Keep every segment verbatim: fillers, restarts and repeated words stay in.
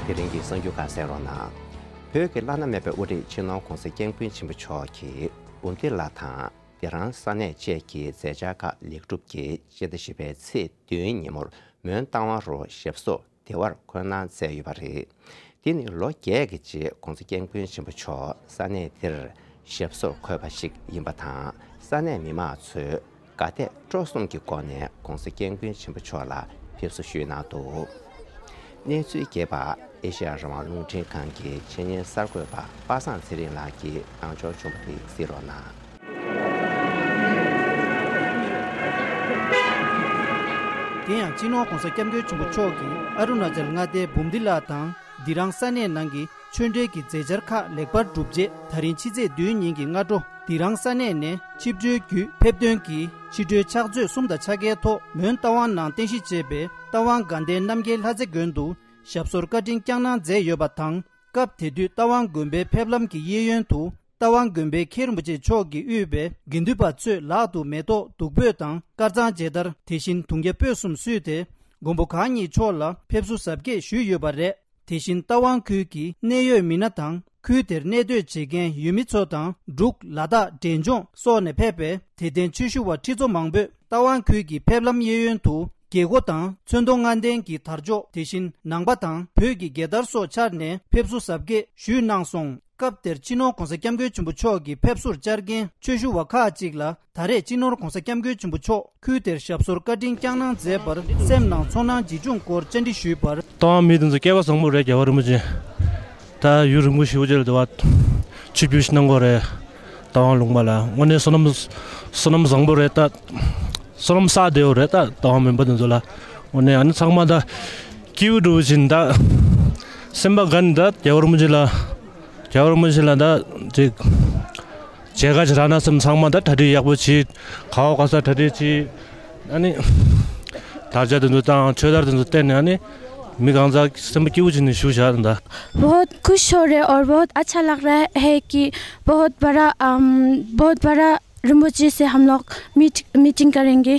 དེ་རིང་གི་གསར་འགྱུར་ཁག་གསན་རོགས་གནང་། བོད་ཀྱི་བླ་ན་མེད་པའི་དབུ་ཁྲིད་སྤྱི་ནོར་༧གོང་ས་༧སྐྱབས་མགོན་ཆེན་པོ་མཆོག་གིས་འབུམ་སྡེ་ལ་དང་དེ་རང་ས་གནས་བཅས་ཀྱི་མཛད་འཆར་ཁག་ལེགས་གྲུབ་ཀྱིས་སྤྱི་ཟླ་བཞི་པའི་ཚེས་བདུན་ཉིན་མོར་མོན་རྟ་དབང་རུ་ཞབས་སོར་བདེ་བར་འཁོད་གནང་མཛད་ཡོད་པ་རེད། འདི་ནི་ལོ་བརྒྱད་ཀྱི་རྗེས་༧གོང་ས་༧སྐྱབས་མགོན་ཆེན་པོ་མཆོག་ས་གནས་འདིར་ཞབས་སོར་འཁོད་པ་ཞིག་ཡིན་པ་དང་། ས་གནས་མི་མང་ཚོས་དགའ་དད་སྤྲོ་གསུམ་གྱི་སྒོ་ནས་༧གོང་ས་༧སྐྱབས་མགོན་ཆེན་པོ་མཆོག་ལ་ཕེབས་བསུ་ཞུས་གནང་འདུག་གནས་ཚུལ་རྒྱས་པ། ཨེ་ཤེ་ཡ་རང་དབང་རླུང་འཕྲིན་ཁང་གི་ཆེད་གཉེར་གསར་འགོད་པ་པ་སངས་ཚེ་རིང་ལགས་ཀྱིས་གནང་ཕྱོགས་བྱུང་བ་དེ་གཟིགས་རོགས་གནང་། དེ་ཡང་སྤྱི་ནོར་༧གོང་ས་༧སྐྱབས་མགོན་ཆེན་པོ་མཆོག་གིས་ཨ་རུ་ན་ཅལ་མངའ་སྡེའི་འབུམ་སྡེ་ལ་དང་དེ་རང་ས་གནས་ནང་གི་ཆོས་འབྲེལ་གྱི་མཛད་འཆར་ཁག་ལེགས་པར་གྲུབ་རྗེས། ད་རིང་ཕྱི་ཚེས་བདུན་ཉིན་གྱི་སྔ་དྲོ་དེ་རང་ས་གནས་ནས་ཆིབས་བསྒྱུར་བརྒྱུད་ཕེབས་ཐོན་གྱིས་ཕྱི་དྲོའི་ཕྱག་ཚོད་གསུམ་དང་ཕྱེད་ཀའི་ཐོག་མོན་རྟ་དབང་ནང་རྟེན་གཞི་བྱས་པའི་རྟ་དབང་དགའ་ལྡན་རྣམ་རྒྱལ་ལྷ་རྩེ་དགོན་དུ་ཞབས་སོར་བཀའ་དྲིན་བསྐྱངས་གནང་མཛད་ཡོད་པ་དང་། སྐབས་དེ་དུས་རྟ་དབང་དགོན་པའི་ཕེབས་ལམ་གྱི་གཡས་གཡོན་དུ་རྟ་དབང་དགོན་པའི་མཁན་རིན་པོ་ཆེ་མཆོག་གིས་དབུས་པའི་དགེ་འདུན་པ་ཚོས་ལག་ཏུ་མེ་ཏོག་བདུག་སྤོས་དང་དཀར་གཙང་མཇལ་དར། དེ་བཞིན་དུང་རྒྱ་སྤོས་གསུམ་བསུས་ཏེ་མགོན་པོ་གང་ཉིད་མཆོག་ལ་ཕེབས་བསུ་གཟབ་རྒྱས་ཞུས་ཡོད་པ་རེད། དེ་བཞིན་རྟ་དབང་ཁུལ་གྱི་གནད་ཡོད་མི་སྣ་དང་ཁུལ་དེར་གནས་སྡོད་བྱེད་མཁན་ཡུལ་མི་ཚོ་དང་འབྲུག་ལ་དྭགས་འབྲས་ལྗོངས་སོགས་ནས་ཕེབས་པའི་དད་ལྡན་ཆོས་ཞུ་བ་ཁྲི་ཚོ་མང་པོས་རྟ་དབང་ཁུལ་གྱི་ཕེབས་ལམ་གཡས་གཡོན་དུ་རྒྱལ་སྒོ་དང་ཚོན་མདོག་ལྔ་ལྡན་གྱི་དར་ལྕོག་དེ་བཞིན་ནང་པ་དང་བོད་ཀྱི་རྒྱལ་དར་སོགས་འཕྱར་ནས་ཕེབས་བསུ་གཟབ་རྒྱས་ཞུས་གནང་སོང་། སྐབས་དེར་སྤྱི་ནོར་༧གོང་ས་༧སྐྱབས་མགོན་ཆེན་པོ་མཆོག་གི་ཕེབས་བསུར་བཅར་མཁན་ཆོས་ཞུ་བ་ཁག་ཅིག་ལ་ད་རེས་སྤྱི་ནོར་༧གོང་ས་༧སྐྱབས་མགོན་ཆེན་པོ་མཆོག་ཁུལ་དེར་ཞབས་སོར་བཀའ་དྲིན་བསྐྱངས་གནང་མཛད་པར་སེམས་ནང་ཚོར་སྣང་ཇི་བྱུང་སྐོར་བཅར་འདྲི་ཞུས་པར། རྟ་དབང་མི་དེ་ཚོ་སྐལ་བ་བཟང་པོ་རེད། རྒྱལ་བ་རིན་པོ་ཆེ་ད་ཡུན་རིང་པོ་ཞེ་པོ་ཅིག་ལ་དེ་བ་ཆིབས་བསྒྱུར་ཞིག་གནང་གི་ཡོད་རེད། རྟ་དབང་ལུང་པ་ལ་དངོས་གནས་བསོད་ནམས་བསོད་ནམས་བཟང་པོ་རེད་ད། བསོད་ནམས་བསགས་བསྡད་ཡོད་རེད་ད། རྟ་དབང་མུན་པ་དེ་ཚོ་ལ་དངོས་གནས་ཨ་ནི་ཚང་མ་ད་སྐྱིད་པོ་འགྲོ་བཞིན་ད་སེམས་པ་དགའ་ནས་ད་རྒྱལ་བ་རིན་པོ་ཆེ་ལ་རྒྱལ་བ་རིན་པོ་ཆེ་ལ་ད་ཅིག་མཇལ་ཁ་ཅིག་རག་ན་བསམ། ཚང་མ་ད་གྲ་སྒྲིག་ཡག་པོ་བྱེད། ག་བ་ག་ས་གྲ་སྒྲིག་བྱེད། ཨ་ནི་དར་ཆ་དེ་ཚོ་དང་ཆོས་དར་དེ་ཚོ་བསྟན་ནས་ཨ་ནི་མི་གང་ཟག་སེམས་པ་སྐྱིད་པོ་བྱས་ནས་བཞུགས་བཞག་ད། बहुत खुश हो रहे और बहुत अच्छा लग रहा है कि बहुत बड़ा अम, बहुत बड़ा रिम्पोचे से हम लोग मीट मीटिंग करेंगे।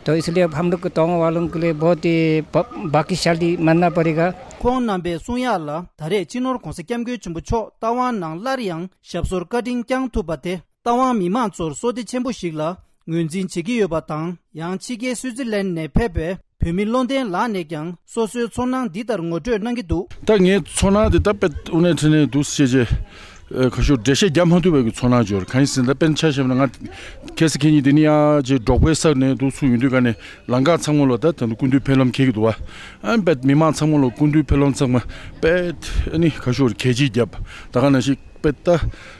तो इसलिए अब हम लोग को तोंग वालों के लिए बहुत ही ब- भाग्यशाली मानना पड़ेगा। ཁོང་རྣམ་པའི་གསུང་ཡག་ལ་ད་རེས་སྤྱི་ནོར་༧གོང་ས་༧སྐྱབས་མགོན་ཆེན་པོ་མཆོག་རྟ་དབང་ནང་སླར་ཡང་ཞབས་སོར་བཀའ་དྲིན་བསྐྱངས་ཐུབ་པ་དེ་རྟ་དབང་མི་མང་ཚོར་བསོད་བདེ་ཆེན་པོ་ཞིག་ལ་ངོས་འཛིན་བྱེད་ཀྱི་ཡོད་པ་དང་། ཡང་ཕྱི་རྒྱལ་སུའུ་ཙི་ལན་ནས་ཕེབས་པའི་བོད་མི་བློ་ལྡན་ལགས་ནས་ཀྱང་སོ་སོའི་ཚོར་སྣང་འདི་ལྟར་ངོ་སྤྲོད་གནང་གི་འདུག་ད་ངའི་ཚོར་སྣང་དེ་ད་དཔེ་དངོས་གནས་དྲང་གནས་འདུག་སེ་བྱས། ཨ། ཁ་ཤོར་འགྲེལ་བཤད་རྒྱག་མ་ཐུབ་པའི་གི་ཚོར་སྣང་ཅིག་ཡོད་རེད། གང་ཡིན་ཟེར་ན་ད་དཔེར་ན་ཆ་བཞག་ན་ང་ཁ་སང་ཁ་ཉིན་དེ་ནས་ཡར་ཅིག་འབྲོག་པའི་ས་ནས་འདུག་སེ་ཡོང་དུས་ག་ནས་ལམ་ཁ་ཚང་མ་ལ་ད་ད་དུང་སྐུ་མདུན་ཕེབས་ལམ་འཁེལ་གྱི་འདུག་བ། ཨ། དཔེ་མི་མང་ཚང་མ་ལ་སྐུ་མདུན་ཕེབས་ལམ་ཚང་མ་དཔེ་ཨ་ནི་ཁ་ཤོར་གད་ཕྱིས་བརྒྱབ། ད་ག་ནང་བཞིན་དཔེ་ད།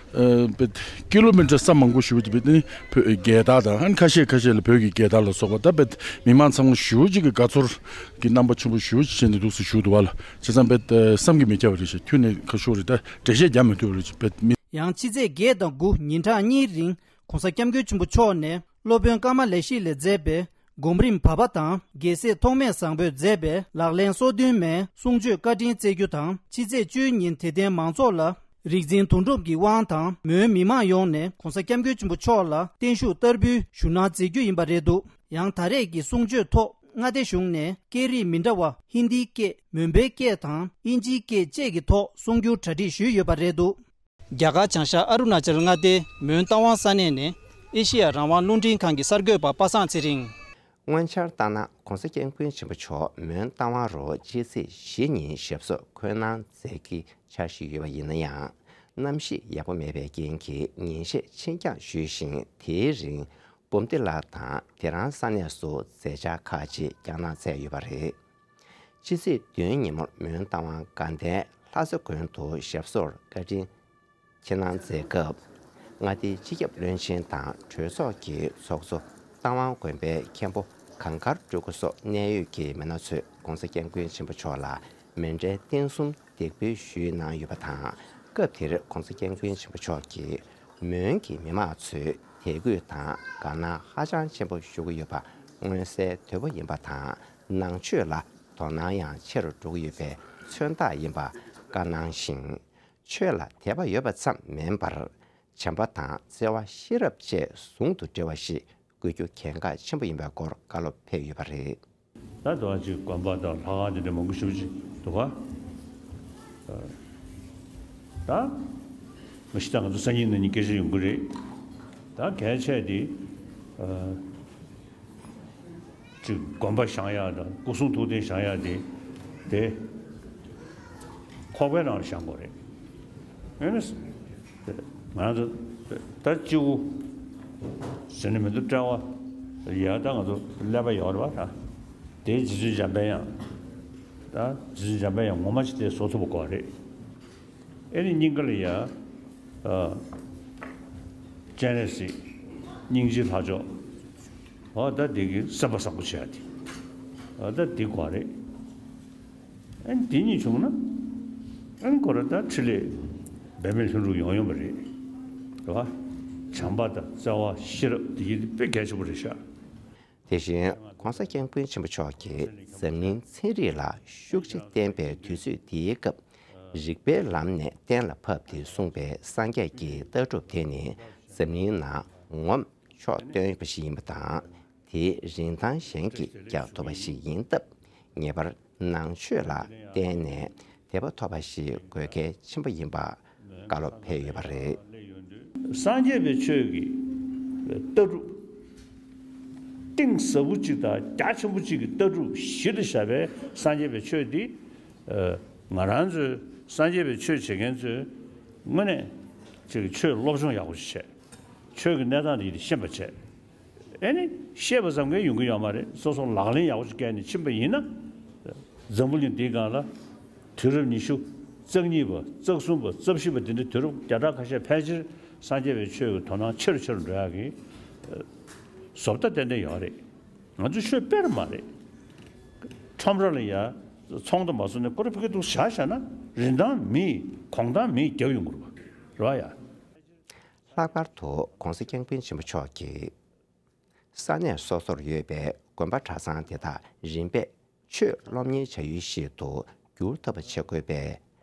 ཨ། དཔེ་ཀི་ལོ་མི་ཊར་ས་མང་པོ་ཞེ་པོ་ཅིག་དཔེ་ནི་བོད་རྒྱལ་དར་དང་། ཨ་ནི་ཁ་ཤས་ཁ་ཤས་ལ་བོད་ཀྱི་རྒྱལ་དར་ལ་སོགས་པ་ད་དཔེ་མི་མང་ཚང་མ་ཞེ་པོ་ཅིག་གི་དགའ་ཚོར་གྱི་རྣམ་པ་ཆེན་པོ་ཞེ་པོ་ཅིག་བྱས་ནས་འདུག་སེ་བཞུགས་འདུག་བ་ལ། བྱས་ཙང་དཔེ་བསམ་གྱིས་མི་ཁྱབ་པ་རེད་ཤག་ཁྱོན་ནས་ཁ་ཤོར་རེད། ད་འགྲེལ་བཤད་རྒྱག་མི་ཐུབ་པ་རེད་ཤག་དཔེ་མི། ཡང་ཕྱི་ཚེས་བརྒྱད་དང་དགུ་ཉིན་གྲངས་གཉིས་རིང་༧གོང་ས་༧སྐྱབས་མགོན་ཆེན་པོ་མཆོག་ནས་སློབ་དཔོན་ཀ་མ་ལེ་ཤི་ལས་མཛད་པའི་སྒོམ་རིམ་བར་པ་དང་། རྒྱལ་སྲས་ཐོགས་མེད་བཟང་པོས་མཛད་པའི་ལག་ལེན་སོ་བདུན་མའི་གསུང་ཆོས་བཀའ་དྲིན་སྩལ་རྒྱུ་དང་། ཕྱི་ཚེས་བཅུའི་ཉིན་དད་ལྡན་མང་ཚོགས་ལ་རིག་འཛིན་དོན་གྲུབ་ཀྱི་དབང་དང་། མོན་མི་མང་ཡོངས་ནས་༧གོང་ས་༧སྐྱབས་མགོན་ཆེན་པོ་མཆོག་ལ་བརྟན་བཞུགས་བསྟར་འབུལ་ཞུ་གནང་མཛད་རྒྱུ་ཡིན་པ་རེད་འདུག་ཡང་ད་རེས་ཀྱི་གསུང་ཆོས་ཐོག་མངའ་སྡེ་གཞུང་ནས་སྐད་རིགས་མི་འདྲ་བ་ཧིན་དིའི་སྐད། མོན་པའི་སྐད་དང་དབྱིན་ཇིའི་སྐད་བཅས་ཀྱི་ཐོག་གསུང་སྒྱུར་གྲ་སྒྲིག་ཞུས་ཡོད་པ་རེད་འདུག་རྒྱ་གར་བྱང་ཤར་ཨ་རུ་ན་ཅལ་མངའ་སྡེའི་མོན་རྟ་དབང་ས་གནས་ནས་ཨེ་ཤེ་ཡ་རང་དབང་རླུང་འཕྲིན་ཁང་གི་གསར་འགོད་པ་པ་སངས་ཚེ་རིང་། སྔོན་ཆར་ལྟར་ན་༧གོང་ས་༧སྐྱབས་མགོན་ཆེན་པོ་མཆོག་མོན་རྟ་དབང་རུ་སྤྱི་ཚེས་བཞི་ཉིན་ཞབས་སོར་འཁོད་གནང་མཛད་ཀྱི་འཆར་གཞི་ཡོད་པ་ཡིན་ན་ཡང་། གནམ་གཤིས་ཡག་པོ་མེད་པའི་རྐྱེན་གྱིས་ཉིན་ཤས་ཕྱིར་འགྱངས་ཞུས་ཤིང་། དེའི་རིང་འབུམ་སྡེ་ལ་དང་དེ་རང་ས་གནས་སུ་མཛད་འཆར་ཁག་ཅིག་བསྐྱངས་གནང་མཛད་ཡོད་པ་རེད། ཕྱི་ཚེས་བདུན་ཉིན་མོར་མོན་རྟ་དབང་དགའ་ལྡན་ལྷ་རྩེ་དགོན་དུ་ཞབས་སོར་བཀའ་དྲིན་ཆེ་གནང་མཛད་སྐབས། མངའ་སྡེའི་སྤྱི་ཁྱབ་བློན་ཆེན་དང་གྲོས་ཚོགས་ཀྱི་ཚོགས་གཙོ། རྟ་དབང་དགོན་པའི་མཁན་པོ་གངས་དཀར་སྤྲུལ་སྐུ་སོགས་གནད་ཡོད་ཀྱི་མི་སྣ་ཚོས་༧གོང་ས་༧སྐྱབས་མགོན་ཆེན་པོ་མཆོག་ལ་མཎྜལ་རྟེན་གསུམ་འདེགས་འབུལ་ཞུས་གནང་ཡོད་པ་དང་། སྐབས་དེར་༧གོང་ས་༧སྐྱབས་མགོན་ཆེན་པོ་མཆོག་གིས་མོན་གྱི་མི་མང་ཚོས་དད་གུས་དང་དགའ་སྣང་ཧ་ཅང་ཆེན་པོ་ཞུ་གི་ཡོད་པ་མངོན་གསལ་དོད་པོ་ཡིན་པ་དང་། ནང་ཆོས་ལ་དོ་སྣང་ཡང་ཆེ་རུ་འགྲོ་གི་ཡོད་པའི་མཚོན་རྟགས་ཡིན་པ་བཀའ་གནང་ཞིང་། ཆོས་ལ་དད་པ་ཡོད་པ་ཙམ་མིན་པར། བྱམས་པ་དང་བརྩེ་བ་ཤེས་རབ་བཅས་ཟུང་དུ་འབྲེལ་བ་ཞིག་དགོས་རྒྱུ་གལ་འགངས་ཆེན་པོ་ཡིན་པའི་སྐོར་བཀའ་སློབ་ཕེབས་ཡོད་པ་རེད། ད་དུང་ཅིག་དགོན་པ་དང་ལྷ་ཁང་དེ་འདྲ་མང་པོ་ཞེ་པོ་ཅིག་འདུག་ག་ད་མ་གཞི་ད་ང་ཚོ་སང་ཉིན་གནངས་ཉིན་སྐད་ཆ་ཡོང་གི་རེད། ད་གལ་ཆེ་དེ། ཅིག་དགོན་པ་བཞེངས་ཡག་དང་སྐུ་གསུང་ཐུགས་རྟེན་བཞེངས་ཡག་དེ་དེ་ཁོག་པའི་ནང་བཞེངས་དགོས་རེད། ཨེ་ནས་ང་ཚོ་ད་སྤྱི་བོ་ཟེར་ནས་མི་འདུག་དཔྲལ་བ་ཡ་ད་ང་ཚོ་ཀླད་པ་ཡོད་རེད་བ། ད་དེ་རྗེ་བཙུན་འཇམ་དཔལ་དབྱངས། ད་རྗེ་བཙུན་འཇམ་དཔལ་དབྱངས་ངོ་མ་ཅིག་དེ་བཟོ་ཐུབ་པ་དགོས་རེད། ཨེ་ནི་སྙིང་ག་ལ་ཡ། ཨ། སྤྱན་རས་གཟིགས། སྙིང་རྗེའི་ལྷ་མཆོག་འོ་ད་འདི་གི་སེམས་པ་བཟང་པོ་བྱེད་ཡ་དེ། འོ་ད་འདི་དགོས་རེད། ཨེ་ནི་འདི་གཉིས་བྱུང་ན། ཨེ་ནི་ཁོ་ར་ད་འཕྲིན་ལས་འབད་མེད་ལྷུན་གྲུབ་ཡོང་ཡོང་པ་རེད། རེད་བ། བྱམས་པ་དང་བརྩེ་བ་ཤེས་རབ་འདི་གཉིས་དཔེ་གལ་ཆེན་པོ་རེད་ཤག་དེ་བཞིན་༸གོང་ས་༸སྐྱབས་མགོན་ཆེན་པོ་མཆོག་གིས་འཛམ་གླིང་ཚན་རིག་ལ་ཤུགས་རྐྱེན་བསྟན་པའི་དུས་ཚོད་འདིའི་སྐབས། རིག་པའི་ལམ་ནས་གཏན་ལ་ཕབ་སྟེ་གསུངས་པའི་སངས་རྒྱས་ཀྱི་ལྟ་གྲུབ་དེ་ནི་འཛམ་གླིང་ནང་ངོམ་ཕྱོགས་སྟོན་པ་ཞིག་ཡིན་པ་དང་། དེའི་རིན་ཐང་གཞན་གྱིས་བསྐྱར་ཐུབ་པ་ཞིག་ཡིན་སྟབས། ངེས་པར་ནང་ཆོས་ལ་བརྟེན་ནས་དད་པ་ཐོབ་པ་ཞིག་དགོས་གལ་ཆེན་པོ་ཡིན་པ་བཀའ་སློབ་ཕེབས་ཡོད་པ་རེད། སངས་རྒྱས་པའི་ཆོས་ཀྱི་ལྟ་གྲུབ། གཏིང་ཟབ་པོ་གཅིག་དང་རྒྱ་ཆེན་པོ་གཅིག་གི་ལྟ་གྲུབ་གཞི་ལ་བཞག་པའི་སངས་རྒྱས་པའི་ཆོས་འདི། ང་རང་ཚོའི་སངས་རྒྱས་པའི་ཆོས་བྱེད་མཁན་ཚོས་དངོས་གནས་ཅིག་ཆོས་སློབ་སྦྱོང་ཡག་པོ་ཞིག་བྱས། ཆོས་ཀྱི་གནས་སྟངས་འདི་ཤེས་པ་བྱས། ཨེ་ནི་བཤད་པ་ཙམ་གྱིས་ཡོང་གི་ཡོད་མ་རེད། སོ་སོ་ལག་ལེན་ཡག་པོ་ཞིག་བཀལ་ནས་ཕྱིན་པ་ཡིན་ན། འཛམ་བུ་གླིང་འདིའི་སྒང་ལ་དུས་རབས་ཉི་ཤུ་རྩ་གཉིས་པ་རྩ་གསུམ་པ་རྩ་བཞི་པ་འདི་འདྲའི་དུས་རབས་བརྒྱ་ཕྲག་ཁ་ཤས་ཕལ་ཆེར་སངས་རྒྱས་པའི་ཆོས་ཀྱི་དོ་སྣང་ཆེ་རུ་ཆེ་རུ་འགྲོ་ཡག་གི་བཟོ་ལྟ་ཏན་ཏན་ཡོད་རེད། ང་ཚོ་ཆོས་དཔེ་རུ་མ་རེད། ཁྲོམ་ར་ལ་ཡ་ཚོང་དུ་མ་བཟོ་ནས་ཀོ་ར་ཕི་ཀ་འདུག་བཞག་བཞག་ན་རིན་ཐང་མེད་གོང་ཐང་མེད་རྒྱབ་ཡོང་གི་རེད་བ། རེད་བ་ཡ། ལྷག་པར་དུ་༸གོང་ས་༸སྐྱབས་མགོན་ཆེན་པོ་མཆོག་གིས། ས་གནས་སོ་སོར་ཡོད་པའི་དགོན་པ་གྲྭ་ཚང་དེ་དག་རིམ་པས་ཆོས་སློབ་གཉེར་བྱ་ཡུལ་ཞིག་ཏུ་འགྱུར་ཐུབ་པ་བྱེད་དགོས་པའི་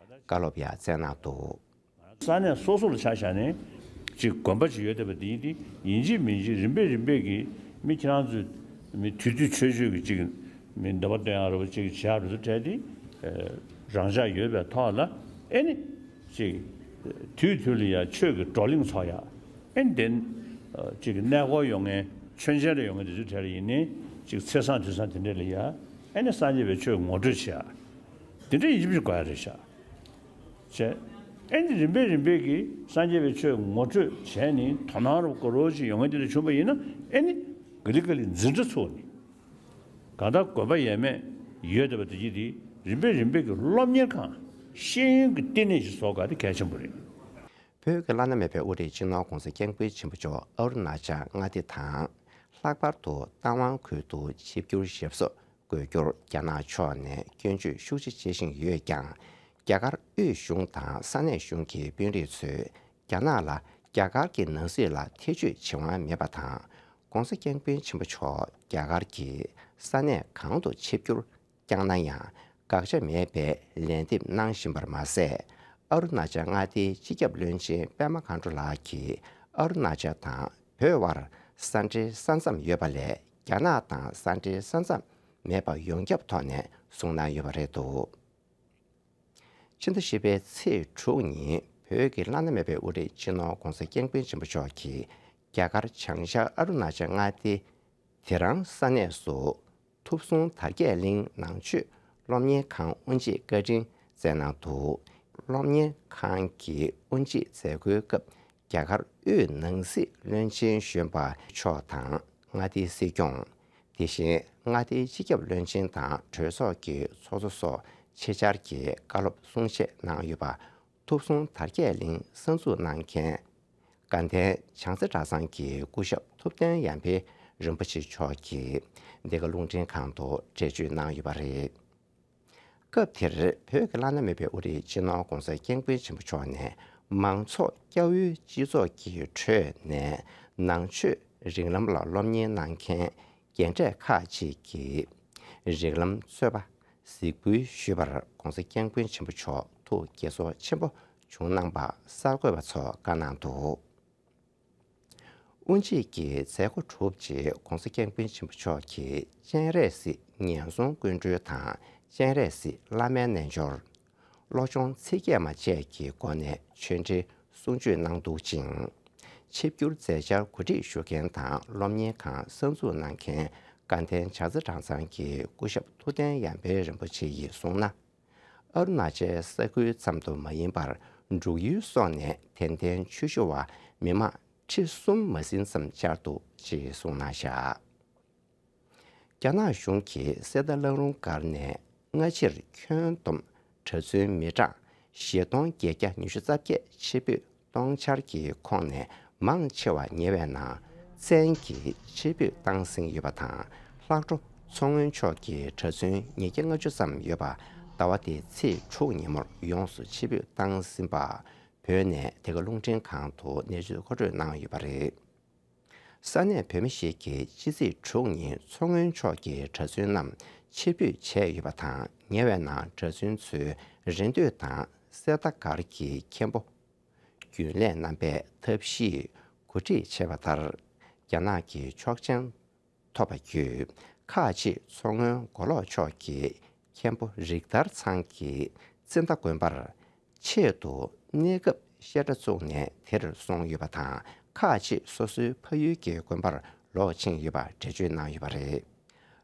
བཀའ་སློབ་ཡང་སྩལ་གནང་འདུག་ས་གནས་སོ་སོ་ལ་ཆ་བཞག་ནས་ཅིག་དགོན་པ་ཅིག་ཡོད་བསྡད་པ་འདི་འདི་ཡིན་གཅིག་མིན་གཅིག་རིམ་པས་རིམ་པས་ཀྱིས་མི་ཁྱེད་རང་ཚོས་མི་དུས་དུས་ཆོས་ཆོས་ཀྱི་ཅིག་མི་འདོད་པ་སྟོན་ཡག་རེད་པ། ཅིག་བྱེད་ཡག་རེད་ཚོ་བྲལ་ཏེ་རང་འཇགས་ཡོད་པའི་ཐོག་ལ་ཨེ་ནི་ཅིག་དུས་དུས་ལ་ཡང་ཆོས་ཀྱི་བགྲོ་གླེང་ཚོགས་ཡག་ཨེ་ནི་དེ་ཅིག་གནས་སྐོར་ཡོང་མཁན་མཆོད་མཇལ་ལ་ཡོང་མཁན་དེ་ཚོའི་གྲས་ལ་ཡིན་ནའི་ཅིག་ཚེས་བཟང་དུས་བཟང་དེ་འདྲས་ལ་ཡང་ཨེ་ནི་སངས་རྒྱས་པའི་ཆོས་ངོ་སྤྲོད་བྱེད་ཡག་དེ་འདྲ་ཡིན་གཅིག་མིན་གཅིག་དགོས་ཡག་རེད་ཤག་བྱས། ཨེ་ནི་རིམ་པས་རིམ་པས་ཀྱིས་སངས་རྒྱས་པའི་ཆོས་ངོ་སྤྲོད་བྱས་ནས་དོ་སྣང་རུ་དགའ་རོགས་ཅིག་ཡོང་མཁན་དེ་འདྲ་བྱུང་བ་ཡིན་ན་ཨེ་ནི་ག་ལེ་ག་ལེ་འཛིན་གྲྭ་ཚུགས་ནས། གང་ལྟར་དགོན་པ་ཡས་མས་ཡོད་བསྡད་པ་དེ་གྱིས་དེ་རིམ་པས་རིམ་པས་ཀྱི་སློབ་གཉེར་ཁང་ཤེས་ཡོན་གྱི་བསྟི་གནས་ཤིག་བཟོ་དགོས་དེ་གལ་ཆེན་པོ་རེད། བོད་ཀྱི་བླ་ན་མེད་པའི་དབུ་ཁྲིད་སྤྱི་ནོར་༸གོང་ས་༸སྐྱབས་མགོན་ཆེན་པོ་མཆོག་ཨ་རུ་ན་ཅལ་མངའ་སྡེ་དང་། ལྷག་པར་དུ་རྟ་དབང་ཁུལ་དུ་ཆིབས་བསྒྱུར་ཞབས་སོར་འགོད་རྒྱུར་རྒྱ་ནག་ཕྱོགས་ནས་སྐྱོན་བརྗོད་ཤུགས་ཆེ་བྱེད་བཞིན་ཡོད་ཀྱང་། རྒྱ་གར་དབུས་གཞུང་དང་ས་གནས་གཞུང་གི་དཔོན་རིགས་ཚོས་རྒྱ་ནག་ལ་རྒྱ་གར་གྱི་ནང་སྲིད་ལ་ཐེ་བྱུས་བྱེད་དབང་མེད་པ་དང་། ༸གོང་ས་༸སྐྱབས་མགོན་ཆེན་པོ་མཆོག་རྒྱ་གར་གྱི་ས་གནས་གང་དུ་ཆིབས་བསྒྱུར་བསྐྱངས་ན་ཡང་། དགག་བྱ་མེད་པའི་ལན་འདེབས་གནང་བཞིན་པར་མ་ཟད། ཨ་རུ་ན་ཅལ་མངའ་སྡེའི་སྤྱི་ཁྱབ་བློན་ཆེན་པད་མ་མཁའ་འགྲོ་ལགས་ཀྱིས་ཨ་རུ་ན་ཅལ་དང་བོད་དབར་ས་འབྲེལ་ས་མཚམས་ཡོད་པ་ལས། རྒྱ་ནག་དང་ས་འབྲེལ་ས་མཚམས་མེད་པ་ཡོངས་ཁྱབ་ཐོག་ནས་གསུངས་གནང་ཡོད་པ་རེད་འདུག་ཕྱི་ཟླ་བཞི་པའི་ཚེས་དྲུག་ཉིན་བོད་ཀྱི་བླ་ན་མེད་པའི་དབུ་ཁྲིད་སྤྱི་ནོར་༸གོང་ས་༸སྐྱབས་མགོན་ཆེན་པོ་མཆོག་གིས་རྒྱ་གར་བྱང་ཤར་ཨ་རུ་ན་ཅལ་མངའ་སྡེ་དེ་རང་ས་གནས་སུ་ཐུབ་གསུང་དར་རྒྱས་གླིང་ནང་ཆོས་སློབ་གཉེར་ཁང་དབུ་འབྱེད་བཀའ་དྲིན་སྩལ་གནང་འདུག་སློབ་གཉེར་ཁང་གི་དབུ་འབྱེད་མཛད་སྒོའི་སྐབས། རྒྱ་གར་དབུས་ནང་སྲིད་བློན་ཆེན་གཞོན་པ་མཆོག་དང་མངའ་སྡེའི་སྲིད་སྐྱོང་། དེ་བཞིན་མངའ་སྡེའི་སྤྱི་ཁྱབ་བློན་ཆེན་དང་གྲོས་ཚོགས་ཀྱི་ཚོགས་གཙོ་སོགས་ཆེད་བཅར་གྱིས་བཀའ་སློབ་གསུང་བཤད་གནང་ཡོད་པ། ཐུབ་གསུང་དར་རྒྱས་གླིང་གསར་འཛུགས་གནང་མཁན་དགའ་ལྡན་བྱང་རྩེ་གྲྭ་ཚང་གི་སྐུ་ཞབས་ཐུབ་བསྟན་ཡར་འཕེལ་རིན་པོ་ཆེ་མཆོག་གིས་འདི་ག་རླུང་འཕྲིན་ཁང་དུ་འགྲེལ་བརྗོད་གནང་ཡོད་པ་རེད། སྐབས་དེར་བོད་ཀྱི་བླ་ན་མེད་པའི་དབུ་ཁྲིད་སྤྱི་ནོར་༸གོང་ས་༸སྐྱབས་མགོན་ཆེན་པོ་མཆོག་ནས་མང་ཚོགས་སྐྱབས་འོས་སྤྱི་ཚོགས་ཀྱི་ཁྲོད་ནས་ནང་ཆོས་རིགས་ལམ་ལ་སློབ་གཉེར་གནང་མཁན་རྒན་གྲས་ཁག་ཅིག་གིས་རིགས་ལམ་རྩོད་པ་གཟིགས་འབུལ་ཞུས་པར་༸གོང་ས་༸སྐྱབས་མགོན་ཆེན་པོ་མཆོག་ཐུགས་དགྱེས་ཚོར་ཆེན་པོ་བྱུང་གནང་པ་གསར་འགོད་པ་ཚོར་བཀའ་གནང་འདུག་དབུ་འབྱེད་ཀྱི་མཛད་སྒོ་གྲུབ་རྗེས་༸གོང་ས་༸སྐྱབས་མགོན་ཆེན་པོ་མཆོག་གིས་སྤྱན་རས་གཟིགས་ཉེན་སྲུང་སྐུ་མགྲོན་དང་སྤྱན་རས་གཟིགས་བླ་མའི་རྣལ་འབྱོར། སློབ་སྦྱོང་ཚིག་བརྒྱད་མ་བཅས་ཀྱི་སྒོ་ནས་ཆོས་འབྲེལ་གསུང་ཆོས་གནང་འདུག་ཅིང་། ཆིབས་བསྒྱུར་མཛད་འཆར་གོ་སྒྲིག་ཞུ་མཁན་དང་སློབ་གཉེར་ཁང་གསར་འཛུགས་གནང་མཁན་དགའ་ལྡན་བྱང་རྩེ་གྲྭ་ཚང་གི་སྐུ་ཞབས་ཐུབ་བསྟན་ཡར་འཕེལ་རིན་པོ་ཆེ་ཡིས་གསུངས་ན། ཨ་རུ་ན་ཅལ་ས་ཁུལ་ཙམ་དུ་མ་ཡིན་པར་འབྲུག་ཡུལ་སོགས་ནས་དད་ལྡན་ཆོས་ཞུ་བ་མི་མང་ཁྲི་གསུམ་མ་ཟིན་ཙམ་བཅར་འདུག་ཅེས་གསུངས་གནང་བཞག། རྒྱ་ནག་གཞུང་གིས་གསེར་རྟ་གླང་རུང་སྒར་ནས་སྔ་ཕྱིར་ཁྱོན་བསྡོམས་གྲྭ་བཙུན་མི་གྲངས་བཞི་སྟོང་བརྒྱད་བརྒྱ་ཉི་ཤུ་རྩ་བརྒྱད་ཕྱིར་འབུད་གཏོང་འཆར་གྱི་ཁོངས་ནས་མང་ཆེ་བ་ཉེ་བའི་ནང་བཙན་གྱིས་ཕྱིར་འབུད་བཏང་ཟིན་ཡོད་པ་དང་། ལྷག་འཕྲོ་མཚོ་སྔོན་ཕྱོགས་ཀྱི་གྲྭ་བཙུན་ཉིས་བརྒྱ་ལྔ་བཅུ་ཙམ་ཡོད་པ་ཟླ་བ་འདིའི་ཚེས་དྲུག་ཉིན་མོར་ཡོངས་སུ་ཕྱིར་འབུད་བཏང་ཟིན་པ། བོད་ནས་དེ་ག་རླུང་འཕྲིན་ཁང་དུ་གནས་ཚུལ་མཁོ་སྤྲོད་གནང་ཡོད་པ་རེད། ས་གནས་བོད་མི་ཞིག་གིས་ཕྱི་ཚེས་དྲུག་ཉིན་མཚོ་སྔོན་ཕྱོགས་ཀྱི་གྲྭ་བཙུན་རྣམས་ཕྱིར་འབུད་བྱས་ཡོད་པ་དང་། ཉེ་བའི་ནང་གྲྭ་བཙུན་ཚོའི་རེ་འདོད་དང་གསེར་རྟ་སྒར་གྱི་མཁན་པོ་རྒྱུན་ལས་རྣམ་པས་ཐབས་ཤེས་གོ་སྒྲིག་བྱས་པ་ལྟར། རྒྱ་ནག་གི་ཆོག་མཆན་ཐོབ་པ་བརྒྱུད་ཁག་ཅིག་མཚོ་སྔོན་མགོ་ལོག་ཕྱོགས་ཀྱི་མཁན་པོ་རིག་ཐར་ཚང་གི་ཙིན་ཏ་དགོན་པར་ཆེད་དུ་གནས་སྐབས་བཤད་གྲྭ་བཙུགས་ནས་དེར་སོང་ཡོད་པ་དང་། ཁག་ཅིག་སོ་སོའི་ཕ་ཡུལ་གྱི་དགོན་པར་ལོག་ཕྱིན་ཡོད་པ་འགྲེལ་བརྗོད་གནང་ཡོད་པ་རེད།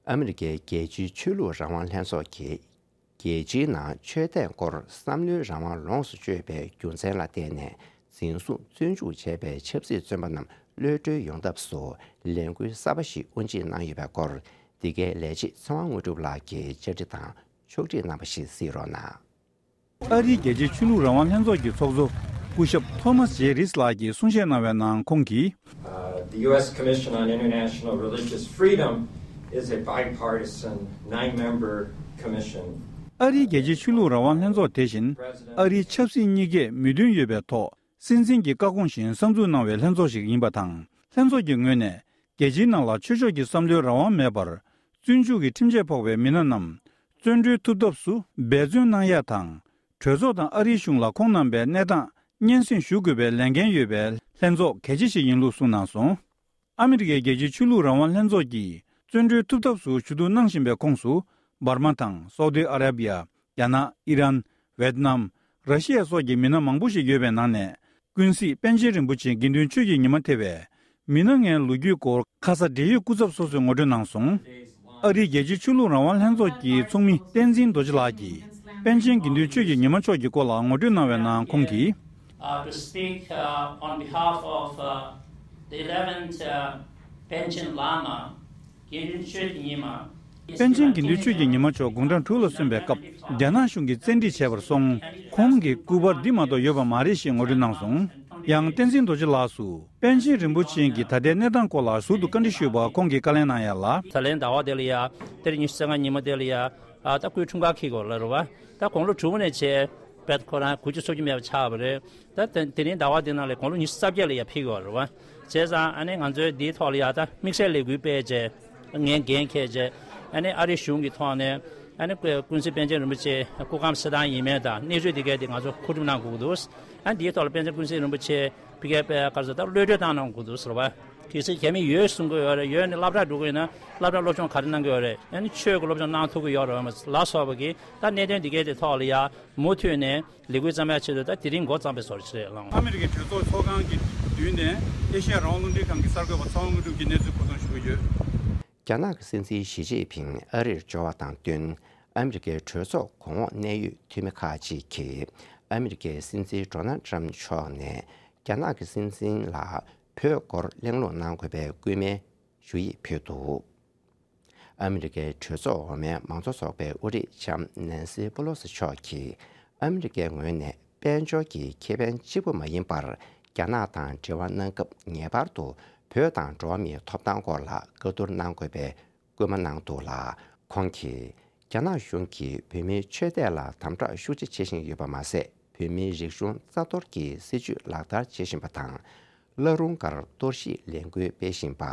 ཨ་མི་རི་ཀའི་རྒྱལ་སྤྱིའི་ཆོས་ལུགས་རང་དབང་ལྷན་ཚོགས་ཀྱིས་རྒྱལ་སྤྱིའི་ནང་ཆོས་དད་སྐོར་བསམ་བློའི་རང་དབང་ལོངས་སུ་སྤྱོད་པའི་རྒྱུ་མཚན་ལ་བརྟེན་ནས་འཛིན་བཟུང་བཙོན་འཇུག་བྱས་པའི་ཆབ་སྲིད་བཙོན་པ་རྣམས་གློད་གྲོལ་ཡོང་ཐབས་སུ་ལས་འགུལ་གསར་པ་ཞིག་དབུ་འབྱེད་གནང་ཡོད་པའི་སྐོར། འདི་གའི་ལས་བྱེད་ཚེ་དབང་དངོས་གྲུབ་ལགས་ཀྱིས་བཅར་འདྲི་དང་ཕྱོགས་སྒྲིག་གནང་པ་ཞིག་གཟིགས་རོགས་གནང་། ཨ་རིའི་རྒྱལ་སྤྱིའི་ཆོས་ལུགས་རང་དབང་ལྷན་ཚོགས་ཀྱི་ཚོགས་གཙོ་སྐུ་ཞབས་ཐོ་མཱས་ཇེ་རིས་ལགས་ཀྱིས་གསུང་བཤད་གནང་བའི་ནང་ཁོང་གིས། Uh, the U S Commission on International Religious Freedom is a bipartisan nine-member commission. ཨ་རིའི་རྒྱལ་སྤྱིའི་ཆོས་ལུགས་རང་དབང་ལྷན་ཚོགས་དེ་བཞིན་ཨ་རིའི་ཆབ་སྲིད་གཉིས་ཀས་མོས་མཐུན་ཡོད་པའི་ཐོག་སྲིད་འཛིན་གྱི་བཀའ་དགོངས་བཞིན་གསར་འཛུགས་གནང་བའི་ལྷན་ཚོགས་ཤིག་ཡིན་པ་དང་། ལྷན་ཚོགས་ཀྱི་ངོས་ནས་རྒྱལ་སྤྱིའི་ནང་ལ་ཆོས་ཕྱོགས་ཀྱི་བསམ་བློའི་རང་དབང་མེད་པར་བཙོན་འཇུག་གི་ཁྲིམས་ཆད་ཕོག་པའི་མི་སྣ་རྣམས་བཙོན་གྲོལ་ཐུབ་ཐབས་སུ་འབད་བརྩོན་གནང་ཡ་དང་། གྲོས་ཚོགས་དང་ཨ་རིའི་གཞུང་ལ་ཁོང་རྣམ་པའི་གནས་སྟངས་སྙན་སེང་ཞུ་དགོས་པའི་ལས་འགན་ཡོད་པའི་ལྷན་ཚོགས་གལ་ཆེ་ཞིག་ཡིན་ལུགས་གསུངས་གནང་སོང་། ཨ་མི་རི་ཀའི་རྒྱལ་སྤྱིའི་ཆོས་ལུགས་རང་དབང་ལྷན་ཚོགས་ཀྱིས་བཙོན་གྲོལ་ཐུབ་ཐབས་སུ་ཞུ་གཏུག་གནང་བཞིན་པའི་ཁོངས་སུ། འབར་མ་དང་སའུ་ཏི་ཨ་ར་བི་ཡ། རྒྱ་ནག་ཨི་རན། ཝེད་ནམ། ར་ཤི་ཡ་སོགས་ཀྱི་མི་སྣ་མང་པོ་ཞིག་ཡོད་པའི་ནང་ནས། ཀུན་གཟིགས་པཎ་ཆེན་རིན་པོ་ཆེ་དགེ་འདུན་ཆོས་ཀྱི་ཉི་མ་ཐེ་བའི་མི་སྣ་ལྔའི་ལོ་རྒྱུས་སྐོར་ཁ་ས་འབྲེལ་ཡོད་སྐུ་ཚབ་སོ་སོས་ངོ་སྤྲོད་གནང་སོང་། ཨ་རིའི་རྒྱལ་སྤྱིའི་ཆོས་ལུགས་རང་དབང་ལྷན་ཚོགས་ཀྱི་ཚོགས་མི་བསྟན་འཛིན་རྡོ་རྗེ་ལགས་ཀྱིས་པཎ་ཆེན་དགེ་འདུན་ཆོས་ཀྱི་ཉི་མ་མཆོག་གི་སྐོར་ལ་ངོ་སྤྲོད་གནང་བའི་ནང་ཁོང་གིས། Uh, to speak, uh, on behalf of, uh, the eleventh, uh, Panchen Lama, དགེ་འདུན་ཆོས་ཀྱི་ཉི་མ། པཎ་ཆེན་དགེ་འདུན་ཆོས་ཀྱི་ཉི་མ་མཆོག་དགུང་གྲངས་དྲུག་ལ་སོན་པའི་སྐབས་རྒྱ་ནག་གཞུང་གིས་བཙན་ཁྲིད་བྱས་པར་སོང་། ཁོང་གི་སྐུ་པར་འདི་མ་གཏོགས་ཡོད་པ་མ་རེད་ཞེས་ངོ་སྤྲོད་གནང་སོང་། ཡང་བསྟན་འཛིན་རྡོ་རྗེ་ལགས་སུ་པཎ་ཆེན་རིན་པོ་ཆེ་གི་ད་ལྟའི་གནས་སྟངས་སྐོར་ལ་ཟུར་དུ་བཀའ་འདྲི་ཞུས་པར་ཁོང་གིས་བཀའ་ལན་གནང་ཡ་ལ། ད་ལན་ཟླ་བ་དེ་ལ་ཡ་ཏ་རིག་ཉི་ཤུ་རྩ་ལྔ་ཉི་མ་དེ་ལ་ཡ་ཨ་ད་སྐུའི་འཁྲུངས་སྐར་འཁེལ་དགོས་ལ་རེད་བ། ད་དགུང་ལོ་དྲུག་ནས་བྱས་བེད་ཁོ་རང་དགུ་བཅུ་སོ་བཅུ་མེད་པ་ཆགས་པ་རེད། ད་དེ་དེ་རིང་ཟླ་བ་འདི་ནང་ལ་དགུང་ལོ་ཉི་ཤུ་རྩ་བརྒྱད་ལ་ཡ་ཕེབས་ཡོད་རེད་བ། བྱས་ཙང་ཨ་ནི་ང་ཚོའི་འདིའི་ཐོག་ལ་ཡ་ད་དམིགས་བསལ་ལས་འགུལ་སྤེལ་བྱས། ངས་འགན་འཁྱེར་བྱས། ཨ་ནི་ཨ་རིའི་གཞུང་གི་ཐོག་ནས་ཨ་ནི་ཀུན་གཟིགས་པཎ་ཆེན་རིན་པོ་ཆེ་སྐུ་ཁམས་གསལ་ཐང་ཡིན་མིན་དང་གནས་ཚུལ་འདི་གའི་དེ་ང་ཚོ་མཁོ་སྒྲུབ་གནང་དགོས་ཀྱི་འདུག་ཨ་ནི་འདིའི་ཐོག་ལ་པཎ་ཆེན་ཀུན་གཟིགས་རིན་པོ་ཆེ་ཕ་གིའི་པའི་ག་རེ་ཟེར་ད་གློད་གྲོལ་བཏང་གནང་དགོས་འདུག་ཟེར་བ། གལ་སྲིད་རྒྱ་མི་ཡོད་གསུང་གི་ཡོད་རེད། ཡོད་ནས་སློབ་གྲྭ་འགྲོ་གི་ཡོད་ན་སློབ་གྲྭ་སློབ་སྦྱོང་ག་རེ་གནང་གི་ཡོད་རེད། ཨ་ནི་ཆོས་ཀྱི་སློབ་སྦྱོང་གནང་ཐུབ་ཀྱི་ཡོད་རེད་ལ་སོགས་པ་གི་ད་གནད་དོན་འདི་གའི་དེ་ཐོག་ལ་ཡ་མུ་མཐུད་ནས་ལས་འགུལ་བརྩམ་ཡག་ཆེད་དུ་ད་དེ་རིང་འགོ་བརྩམས་པའི་བཟོ་འདྲ་ཞིག་རེད་ལགས། ཨ་མི་རི་ཀའི་གྲོས་ཚོགས་ཚོགས་ཁང་གི་མདུན་ནས་ཨེ་ཤེ་ཡ་རང་དབང་རླུང་འཕྲིན་ཁང་གི་གསར་འགོད་པ་ཚེ་དབང་དངོས་གྲུབ་ཀྱིས་གནས་ཚུལ་མཁོ་སྤྲོད་ཞུ་གི་ཡོད། རྒྱ་ནག་གི་སྲིད་འཛིན་ཞི་ཅིན་ཕིང་ཨ་རིར་འབྱོར་བ་དང་བསྟུན། ཨ་མི་རི་ཀའི་གྲོས་ཚོགས་གོང་འོག་གནད་ཡོད་འཐུས་མི་ཁག་ཅིག་གིས་ཨ་མི་རི་ཀའི་སྲིད་འཛིན་ཌོ་ནལ་ཊམ་མཆོག་ནས་རྒྱ་ནག་གི་སྲིད་འཛིན་ལ་བོད་སྐོར་གླེང་སློང་གནང་དགོས་པའི་སྐུལ་མའི་ཞུ་ཡིག་ཕུལ་འདུག་ཨ་མི་རི་ཀའི་གྲོས་ཚོགས་འོག་མའི་མང་གཙོ་ཚོགས་པའི་དབུ་ཁྲིད་ལྕམ་ནན་སི་པེ་ལོ་སི་མཆོག་གིས་ཨ་མི་རི་ཀའི་ངོས་ནས་དཔལ་འབྱོར་གྱི་ཁེ་ཕན་གཅིག་པུ་མ་ཡིན་པར་རྒྱ་ནག་དང་འབྲེལ་བ་གནང་སྐབས་ངེས་པར་དུ་བོད་དང་འགྲོ་བ་མིའི་ཐོབ་ཐང་སྐོར་ལ་བཀའ་བསྡུར་གནང་དགོས་པའི་སྐུལ་མ་གནང་འདུག་ལ། ཁོང་གིས་རྒྱ་ནག་གཞུང་གིས་བོད་མིའི་ཆོས་དད་ལ་དམ་དྲག་ཤུགས་ཆེ་བྱེད་བཞིན་ཡོད་པ་མ་ཟད། བོད་མིའི་རིག་གཞུང་རྩ་གཏོར་གྱི་སྲིད་བྱུས་ལག་བསྟར་བྱེད་བཞིན་པ་དང་། བླ་རུང་སྒར་གཏོར་བཤིག་ལས་འགུལ་སྤེལ་བཞིན་པ།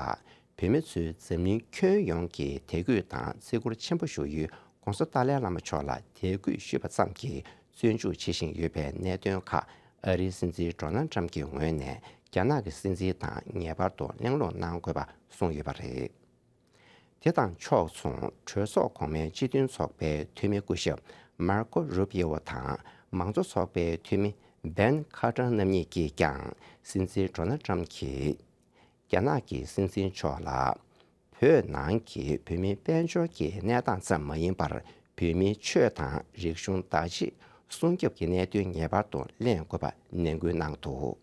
བོད་མི་ཚོས་འཛམ་གླིང་ཁྱོན་ཡོངས་ཀྱིས་དད་གུས་དང་བརྩི་བཀུར་ཆེན་པོ་ཞུ་ཡུལ་༸གོང་ས་ཏཱ་ལའི་བླ་མ་མཆོག་ལ་དད་གུས་ཞུས་པ་ཙམ་གྱིས་བཙོན་འཇུག་བྱེད་བཞིན་ཡོད་པའི་གནད་དོན་ཁག་ཨ་རིའི་སྲིད་འཛིན་ཌོ་ནལ་ཊམ་གྱི་ངོས་ནས་རྒྱ་ནག་གི་སྲིད་འཛིན་དང་ངེས་པར་དུ་གླེང་སློང་གནང་དགོས་པ་གསུངས་ཡོད་པ་རེད། དེ་དང་ཕྱོགས་མཚུངས་གྲོས་ཚོགས་གོང་མའི་སྤྱི་མཐུན་ཚོགས་པའི་འཐུས་མི་སྐུ་ཞབས་མར་ཀོ་རུ་པི་ཨོ་དང་ མང་གཙོ་ཚོགས་པའི་འཐུས་མི་བན་ཁ་ཏྲ་རྣམ་གཉིས་ཀྱིས་ཀྱང་སྲིད་འཛིན་ཌོ་ནལ་ཊམ་གྱིས་རྒྱ་ནག་གི་སྲིད་འཛིན་མཆོག་ལ་བོད་ནང་གི་བོད་མིའི་དཔལ་འབྱོར་གྱི་གནས་སྟངས་ཙམ་མ་ཡིན་པར། བོད་མིའི་ཆོས་དང་རིག་གཞུང་བདག་གཅེས་སྲུང་སྐྱོབ་ཀྱི་གནད་དོན་ངེས་པར་དུ་གླེང་དགོས་པ་ནན་སྐུལ་གནང་འདུག་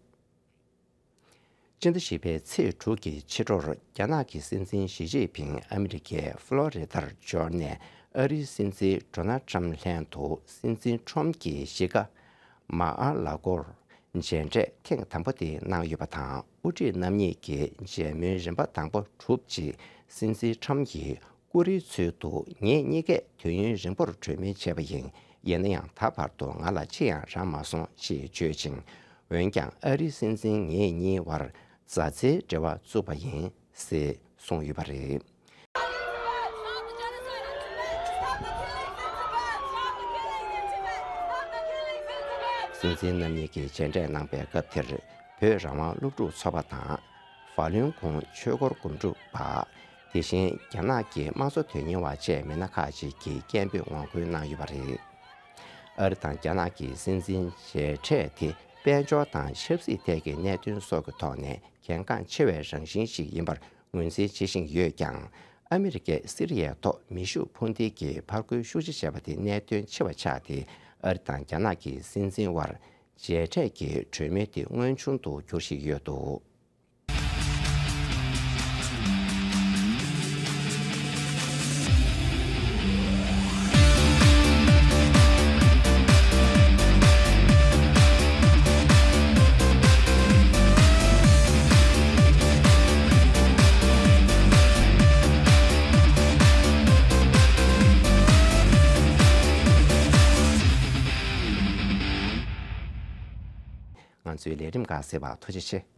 སྤྱི་ཟླ་བཞི་པའི་ཚེས་དྲུག་གི་ཕྱི་དྲོར། རྒྱ་ནག་གི་སྲིད་འཛིན་ཞི་ཅིན་ཕིང་ཨ་མི་རི་ཀའི་ཧྥ་ལོ་རི་ཏར་འབྱོར་ནས། ཨ་རིའི་སྲིད་འཛིན་ཌོ་ནལ་ཊམ་ལྷན་དུ་སྲིད་འཛིན་ཊམ་གྱི་གཞིས་ཀ་མ་ཨ་ལ་གོར་མཇལ་འཕྲད་ཐེངས་དང་པོ་དེ་གནང་ཡོད་པ་དང་། དབུ་ཁྲིད་རྣམ་གཉིས་ཀྱི་མཇལ་མོལ་རིམ་པ་དང་པོ་གྲུབ་རྗེས། སྲིད་འཛིན་ཊམ་གྱིས་ཀུ་རེའི་ཚུལ་དུ། ངེད་གཉིས་ཀས་དུས་ཡུན་རིང་པོར་གྲོས་མོལ་བྱས་པ་ཡིན། ཡིན་ན་ཡང་ད་བར་དུ་ང་ལ་ཅི་ཡང་རག་མ་སོང་ཞེས་བརྗོད་ཅིང་། འོན་ཀྱང་ཨ་རིའི་སྲིད་འཛིན་ངེད་གཉིས་བར་མཛའ་བརྩེའི་འབྲེལ་བ་བཙུགས་པ་ཡིན་ཟེར་གསུངས་ཡོད་པ་རེད། སྲིད་འཛིན་རྣམ་གཉིས་ཀྱིས་མཇལ་འཕྲད་གནང་པའི་སྐབས་དེར། བོད་རང་དབང་སློབ་ཕྲུག་ཚོགས་པ་དང་། ཧྥ་ལུན་གོང་ཆོས་འཁོར་སྒོམ་སྒྲུབ་པ། དེ་བཞིན་རྒྱ་ནག་གི་དམངས་གཙོ་དོན་གཉེར་བ་བཅས་མི་སྣ་ཁག་ཅིག་གིས་སྐད་འབོད་ངོ་རྒོལ་གནང་ཡོད་པ་རེད། ཨ་རི་དང་རྒྱ་ནག་གི་སྲིད་འཛིན་མཇལ་འཕྲད་དེ། དཔལ་འབྱོར་དང་ཆབ་སྲིད་ཐད་ཀྱི་གནད་དོན་སོགས་ཀྱི་ཐོག་ནས་གལ་འགངས་ཆེ་བའི་རང་བཞིན་ཞིག་ཡིན་པར་ངོས་འཛིན་བྱེད་བཞིན་ཡོད་ཀྱང་། ཨ་མི་རི་ཀས་སི་རི་ཡའི་ཐོག་མེ་ཤུགས་འཕུར་མདེལ་གྱི་ཕར་རྒོལ་ཤུགས་ཆེ་བྱས་པ་དེ་གནད་དོན་ཆེ་བ་ཆགས་ཏེ། ཨ་རི་དང་རྒྱ་ནག་གི་སྲིད་འཛིན་དབར་མཇལ་འཕྲད་ཀྱི་གྲོས་མོལ་དེ་མངོན་ཆུང་དུ་འགྱུར་བཞིན་ཡོད་འདུག་ང་ཚོའི་ལས་རིམ་ཁག་གསན་པར་ཐུགས་རྗེ་ཆེ།